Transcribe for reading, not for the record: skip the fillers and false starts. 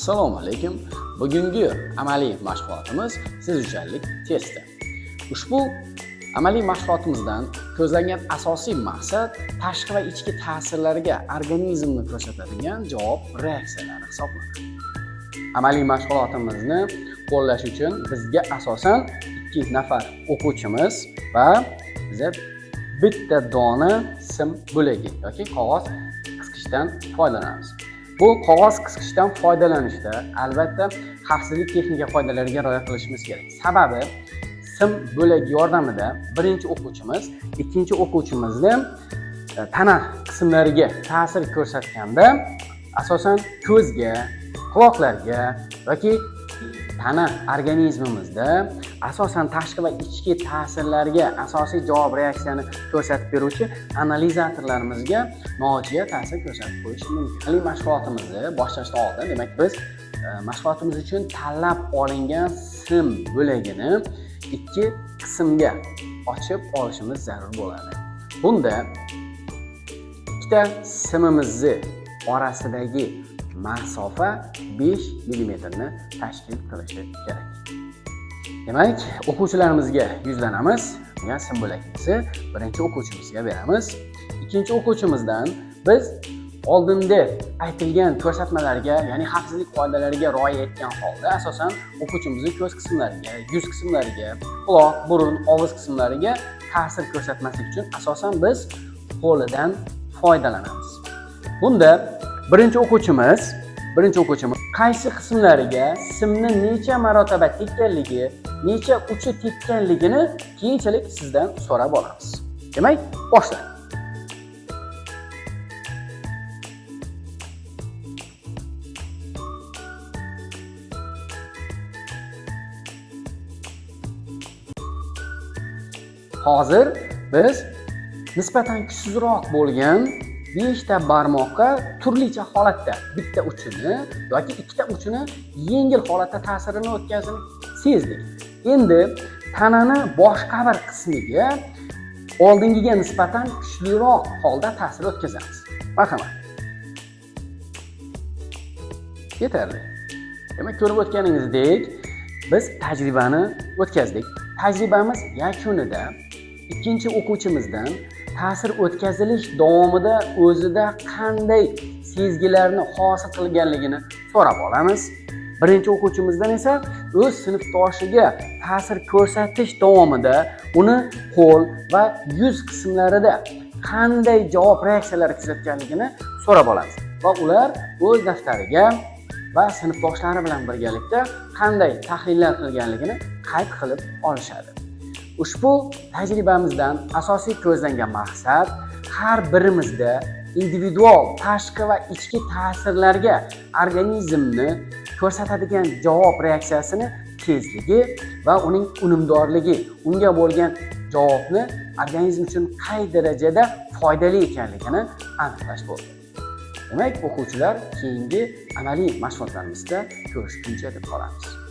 Assalomu alaykum. Bugungi amaliy mashg'ulotimiz sezuvchanlik testi. Ushbu amaliy mashg'ulotimizdan ko'zlangan asosiy maqsad tashqi va ichki ta'sirlarga organizmni ko'rsatadigan javob reaksiyalari hisoblanadi. Amaliy mashg'ulotimizni qo'llash uchun bizga asosan 2 nafar o'quvchimiz va biza bitta dona sim bo'lagi yoki qog'oz qisqichdan foydalanamiz. Bu qog'oz qisqichdan foydalanishda albatta xavfsizlik texnika qoidalariga rioya qilishimiz kerak. Sababi sim bo'lagi yordamida birinchi o'quvchimiz ikkinchi o'quvchimizni tana qismlariga ta'sir ko'rsatganda asosan ko'zga, quloqlarga yoki tana organizmimizda asosan tashqi va ichki ta'sirlarga asosiy javob reaksiyani ko'rsatib beruvchi analizatorlarimizga nojo'ya ta'sir ko'rsatib qo'yishi mumkin. Amaliy mashg'ulotimizni boshlashdan oldin, demak, biz mashg'ulotimiz uchun tanlab olingan sim bo'lagini ikki qismga ochib olishimiz zarur bo'ladi. Bunda ikkita simimizni orasidagi masofa 5 millimetrni tashkil qilishi kerak. Demak, o'quvchilarimizga yuzlanamiz. Degan sim bo'lagimizni birinchi o'quvchimizga beramiz. Ikkinchi o'quvchimizdan biz oldinda aytilgan ko'rsatmalarga, ya'ni xavfsizlik qoidalariga rioya etgan holda asosan o'quvchimizni ko'z qismlariga, yuz qismlariga, quloq, burun, og'iz qismlariga ta'sir ko'rsatmaslik uchun asosan biz qo'lidan foydalanamiz. Bunda birinchi o'quvchimiz qaysi qismlariga simni necha marotaba tekkanligi, necha uchi tekkanligini keyinchalik sizdan so'rab olamiz. Demak, boshla. Hozir biz nisbatan kuchsizroq bo'lgan 5 ta barmoqqa turlicha holatda bitta uchini yoki ikkita uchini yengil holatda ta'sirini o'tkazishini sezdik. Endi tanani boshqa bir qismiga oldingiga nisbatan kuchliroq holda ta'sir o'tkazamiz. Marhamat. Yetarli. Demak, ko'rib o'tganingizdek, biz tajribani o'tkazdik. Tajribamiz yakunida ikkinchi o'quvchimizdan ta'sir o'tkazilish davomida o'zida qanday sezgilarni hosil qilganligini so'rab olamiz. Birinchi o'quvchimizdan esa o'z sinfdoshiga ta'sir ko'rsatish davomida uni qo'l va yuz qismlarida qanday javob reaksiyalari kuzatganligini so'rab olamiz va ular o'z daftariga va sinfdoshlari bilan birgalikda qanday tahlillar qilganligini qayd qilib olishadi. Ushbu tajribamizdan asosiy ko'zlangan maqsad har birimizda individual tashqi va ichki ta'sirlarga organizmni ko'rsatadigan javob reaksiyasini tezligi va uning unumdorligi, unga bo'lgan javobni organizm uchun qay darajada foydali ekanligini aniqlash bo'ldi. Demak, o'quvchilar, keyingi amaliy mashg'ulotlarimizda ko'rishguncha deb qolamiz.